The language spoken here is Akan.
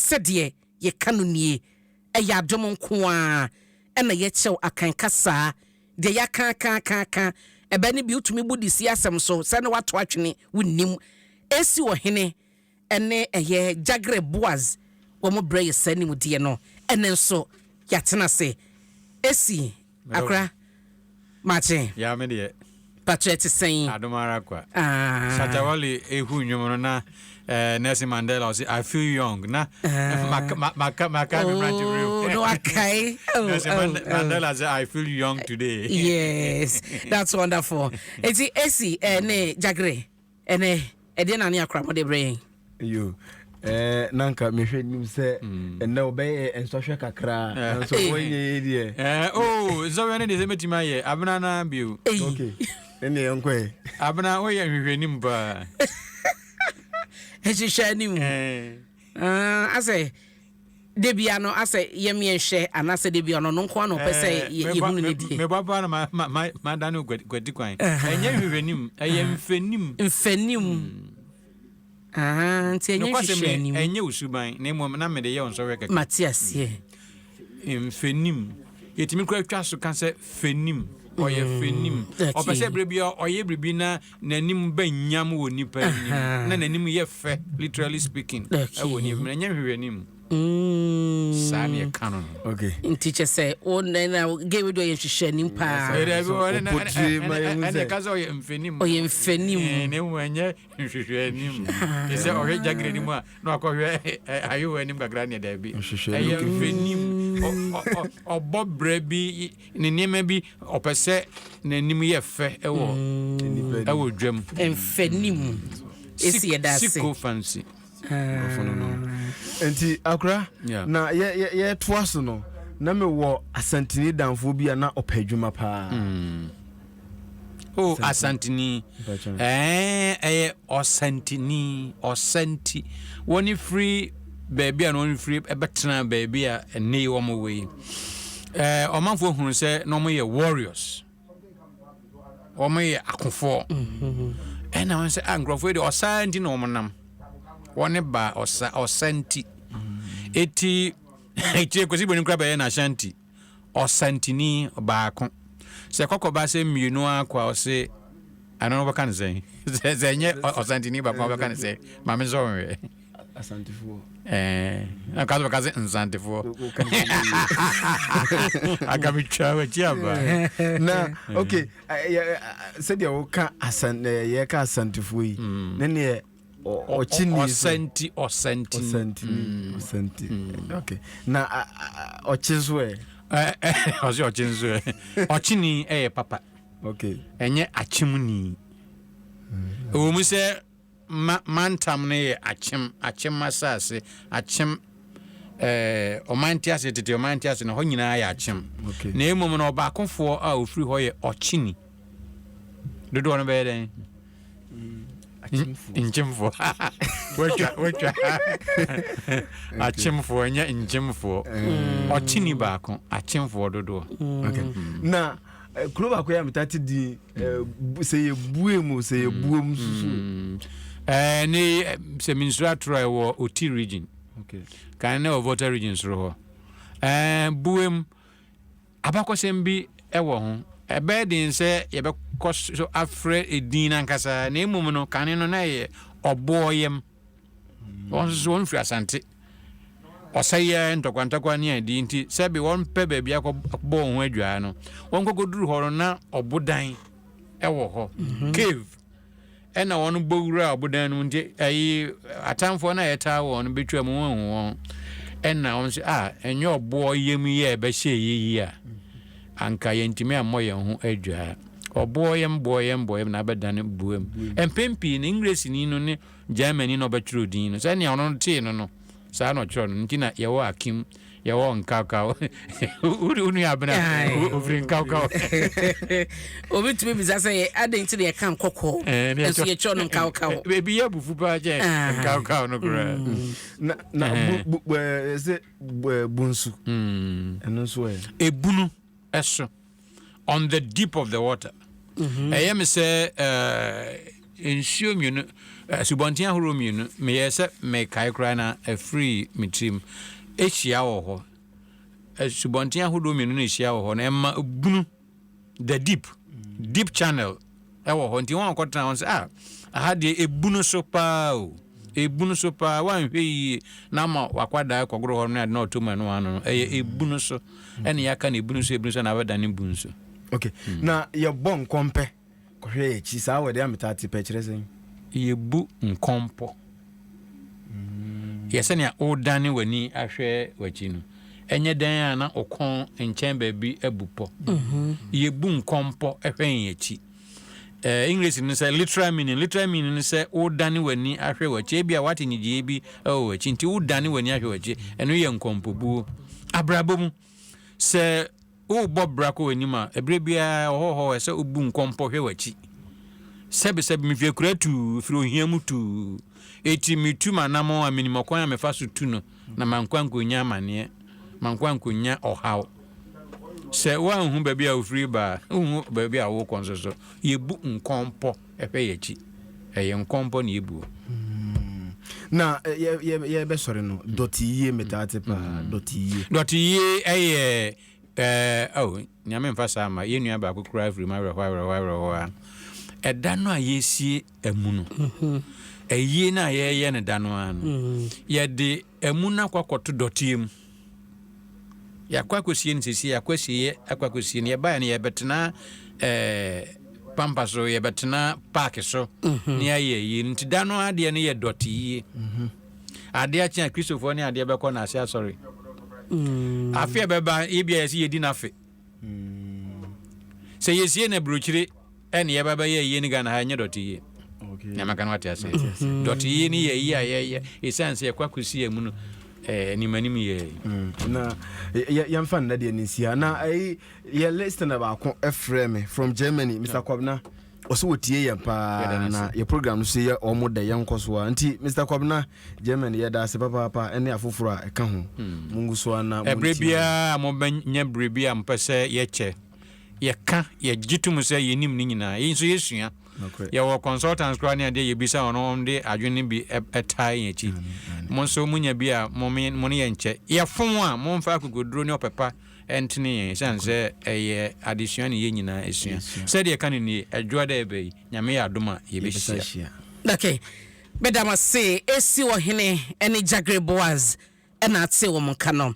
Sɛdeɛ yɛka no nie, ɛyɛ adom nko ara na yɛkyɛw Akan kasaa, deɛ yɛaka aka aka aka, ɛbɛ no bi wotumi bu de si asɛm so sɛ na woato atwene, wonnim. Esi ɔhene ne ɛyɛ Jagre Boaz wɔn brɛ yɛ saa nimdeɛ no, ɛnnɛ nso yɛatena ase. Esi Akora, makye. Ya me deɛ. Patrɛ te sɛn? Adom ara kwa. Ah. Shatta Wale ehu nnwom no na eh, Nelson Mandela ɔse I feel young na ah. maka maka maka me mmerante bere mu. Oh, no akae. Oh, Nelson oh, oh. Mandela sɛ I feel young today. Yes, that's wonderful. Eti esi eh, ne Jagre. Ɛnɛ, ɛdeɛn na ne akora mode brɛ yɛn? Yo, eh, na nka mehwɛ nim sɛ mm. ɛnɛ wobɛyɛ nsɔhwɛ kakra eh. nanso wɔnyɛ yi deɛ eh, oh, nsɔhwɛ no deɛ sɛ mɛtumi ayɛ abena no bio. Okay, ɛne yɛnkɔɛ. Abena woyɛ nhwehwɛnim paa. Nhwehwɛ anim. Ah, asɛ da bia no asɛ yɛmeɛnhwɛ anaasɛ da bia no ɔno nko ara na ɔpɛ sɛ yɛhunu ne deɛ. Mebɔ paa na madane kwati kwan. Ɛnyɛ nhwehwɛnim, ɛyɛ mfɛnim. Mfɛnim. Ah, nti ɛnyɛ nhwehwɛnim. Ɛnyɛ wo suban, na mmom na mede yɛ wo nsɔhwɛ kɛkɛ. Mate aseɛ. Mfɛnim. Yɛtumi kora twa so ka sɛ fɛnim. Ɔyɛ fɛnim. Ɔpɛ sɛ berɛ biara ɔyɛ biribi na N'anim ba nyam wɔ nnipa anim, na n'anim yɛ fɛ, literally speaking, ɛwɔ nnipa mu. Ɛnyɛ nhwehwɛnim. Saa na yɛka no no. Okay. Nti kyɛ sɛ wo na na gay wei deɛ ɔyɛ nhwehwɛnim paa. Ɛna ɛka sɛ ɔyɛ mfɛnim. Ɔyɛ mfɛnim. Na mmom ɛnyɛ nhwehwɛnim. Te sɛ ɔhwɛ gyagere anim a na wakɔhwɛ ayewa anim kakra neɛ daabi. Ɛyɛ mfɛnim. Ɔbɔ brɛ bi Ne nneɛma bi ɔpɛ sɛ n'anim yɛ fɛ wɔ ɛwɔ dwam. Mfɛnim esi yɛ da ase. Sycophancy. Nti akora na yɛ yɛ yɛtoa so no na mewɔ Asantini danfoɔ bi a na ɔpɛ adwuma paa. Mm. O oh, Asantini. Ɛɛ ɛyɛ Ɔsantini, Ɔsanti. Wɔn firi baabi a na wɔn firi ɛbɛtena baabi a ɛnne yi wɔn wɔ yi. Ɛɛ ɔmanfoɔ hunu sɛ na wɔn yɛ warriors. Wɔn yɛ akofoɔ. Mm-hmm. Ɛna wɔn sɛ ah nkurɔfoɔ yi de ɔsa nti na wɔn nam. Wɔn ba ɔsa ɔsa nti. Mm-hmm. Eti eti ekosi bɔ ne kura bɛyɛ na Ashanti. Ɔsantini baako. Sɛ kɔkɔba sɛ mmienu ara kɔ a ɔse ɛno no wobɛka no sɛn? Sɛ sɛ ɛnyɛ ɔsantini baako a wobɛka no sɛn? Ma me nsɔ nhwɛ. Asantefoɔ. Ɛɛ na ka sɛ bɛka sɛ nsantefoɔ. Aka metwa w'akyi aba. Na okay sɛdeɛ woka asan yɛka asantefoɔ yi ne neɛ ɔkyini ɔsɛnti ɔsɛnti ɔsɛnti mm. ɔsɛnti mm. okay na ɔkye nso ɛ ɔsɛ ɔkye nso ɛ ɔkyini ɛyɛ papa okay ɛnyɛ akyemni mm. ɛwɔ mu sɛ ma mantam no yɛ akyem akyem asase akyem ɛɛ ɔman te ase tete ɔman te ase no hɔ nyinaa yɛ akyem na mmom no ɔbaakofoɔ a ofiri hɔ yɛ ɔkyini dodoɔ no bɛyɛ dɛn. Nkyemfoɔ. Watwa watwa. Akyemfoɔ ɛnyɛ nkyemfoɔ. Mm. Ɔkyeni baako akyemfoɔ dodoɔ. Mm. Okay. Mm. Na eh, kuro baako yɛ ameta te din eh, sɛ yɛ bue mu sɛ yɛ buo mu susu. Ɛɛ eh, ne sɛ minsuro atoro a ɛwɔ Oti region. Okay. Kan ne wɔ Volta region soro hɔ. Ɛɛ buem. Abakɔsɛm bi wɔ ho. Ɛbɛyɛ den sɛ yɛbɛkɔ so afrɛ edin no ankasa, na mmom no, kane no na ɛyɛ Ɔboɔyam. Wɔn nso so wɔn firi Asante. Ɔsa yi ara ntɔkwa ntɔkwa ne ade nti, sɛbe wɔmpɛ baabi akɔbɔ wɔn ho adwaa no, wɔnkɔkɔduru hɔ no na ɔbodan wɔ hɔ, cave. Ɛna wɔn bɔ wuraa ɔbodan no mu nti ɛyi atamfoɔ no a yɛtaa wɔn no bɛtwa mu wɔn ahu wɔn. Ɛna wɔn sɛ a ɛnyɛ ɔboɔ yam yi a ɛbɛhyɛ yɛ yi a anka yɛntumi ammɔ yɛn ho adwaa. Ɔboɔ yam boɔ yam boɔ yam na abɛdane buam. Mpɛn pii no Englesini no ne Germany na ɔbɛtwerɛ din no sɛnea ɔno no tee no no saa na ɔtwerɛ no nti na yɛwɔ Akim yɛwɔ nkawkaw wo nua abena ofiri nkawkaw. Obi tumi bisa sɛ yɛ adɛn nti na yɛka nkɔkɔɔ eh, nso yɛtwerɛ no nkawkaw. Ebi yɛ abufu paa kyɛn ah. nkawkaw no koraa. Mm. Na na eh. bu bu ɛsɛ eh, bunsu. Mm. Ɛno nso ɛ. Ebunu ɛso. On the deep of the water. Ɛyɛ me sɛ nsuo mmienu Asubɔnten ahorow mmienu, meyɛɛ sɛ mekae koraa na ɛfirii me tirim, hyia wɔ hɔ. Asubɔnten ahodoɔ mmienu na ɛhyia wɔ hɔ no, ɛma bunu, the deep, deep channel ɛwɔ hɔ. Nti wɔn a wɔkɔtena hɔ sɛ, ah, aha deɛ ebunu so paa o, ebunu so paa, wanhwɛ yie na ama wakwadaa kɔgoro hɔ no ade na ɔtɔ mu ɛno ano no, ɛyɛ ebunu so. Ɛna yɛaka no ebunu so, ebunu so na abɛdane bunu so. Okay, na yɛbɔ nkɔmpɛ kɔhwɛ yɛ akyi saa wɔ deɛ ametaa te pɛ kyerɛ sɛn? Yɛbu nkɔmpɔ. Yɛ sɛnea wodane w'ani ahwɛ w'akyi no, ɛnyɛ dɛn a na wo kɔn nkyɛn baabi abu pɔ. Yɛbu nkɔmpɔ hwɛ yɛn akyi. Eh, English no sɛ literal meaning. Literal meaning no sɛ wodane w'ani ahwɛ w'akyi. Ebia woate nnyegyeeɛ bi wɔ w'akyi nti wodane w'ani ahwɛ w'akyi. Ɛno yɛ nkɔmpɔbuo. Abrabɔ mu, sɛ Worebɔ bra kɔ w'anim a, ɛberɛ biara ɛwɔ hɔ hɔ ɛsɛ wobu nkɔmpɔ hwɛ w'akyi. Sɛbesɛbe mefiri akuraa tuu, mefiri ohia mu tuu. Enti metu m'anammɔn a menim ɔkwan a mefa so tu no na mankɔ ankɔnya amaneɛ, mankɔ ankɔnya ɔhaw. Sɛ woanhu baabi a wofiri ba a, wonhu baabi a worekɔ nso so. Yɛbu nkɔmpɔ hwɛ yɛn akyi. Ɛyɛ nkɔmpɔ na yɛbuo. Na yɛbɛsɔre no, dɔte yie metaa te paa, dɔte yie. Dɔte yie yɛ ɛɛ oh, Nyame mfa saa mma, yɛn nua baako koraa firi mu awerɛhoɔ awerɛhoɔ awerɛhoɔ a. Ɛda no a yɛresie amu no, ayie no a yɛreyɛ no da no ara no, yɛde amu no akɔ akɔto dɔteɛ mu. Yɛakɔ akɔsie no seesei, yɛakɔ asieɛ akɔ akɔsie no. Yɛbaeɛ no yɛbɛtena ɛɛ pampa so, yɛbɛtena paaki so mhm. ne ayɛ yie. Nti da no adeɛ no yɛ dɔte yie. Mhm. Adeɛ akye a Kristofoɔ ne adeɛ bɛkɔ n'ase asɔre. Mm. Afe a ɛbɛba ebia yɛsɛ yɛdi n'afe. Mm. Sɛ yɛsie no aburokyire ɛne yɛba bɛyɛ yie ne Ghana ha ɛnyɛ dɔte yie. Na maka no wate ase. Mm-hmm. Dɔte yie ne yɛ yie a yɛyɛ ɛsiane sɛ yɛkɔ akɔsi yɛ mu no anim anim yɛ. Mm, na yɛmfa nnɛ deɛ ne nsia na ɛyi yɛ listener baako ɛfrɛ me from Germany, Mr. Kwabena, ɔsɛ wɔtie yɛn paa na yɛ program no so yɛ ɔmo dɛ yɛnkɔ so a. Nti Mr. Kwabena Germany, yɛda ase papaapa ɛne afoforɔ a ɛka ho. Mungu so a na ɛberɛ biara mobɛnya berɛ bi a mopɛ sɛ yɛkyɛ yɛka yɛgye tom sɛ yɛnim ne nyinaa, yɛn nso yɛsua. Yɛwɔ consultants koraa ne adeɛ yɛbisa wɔn, wɔn de adwene no bi ɛtae yɛn akyi. Mo nso monya bi a mo ne yɛn nkyɛ. Yɛfom a momfa akokoduro ne ɔpɛpa ntene yɛn, ɛsiane sɛ ɛyɛ adesua ne yɛn nyinaa ɛsua. Sɛdeɛ ɛka no nie, ɛdwoa dɛ ɛbɛ yi, Nyame yɛ adom a yɛbɛhyia. Okay, meda mo ase. Esi Ɔhene ne Jagre Boaz na ate wɔn nka no.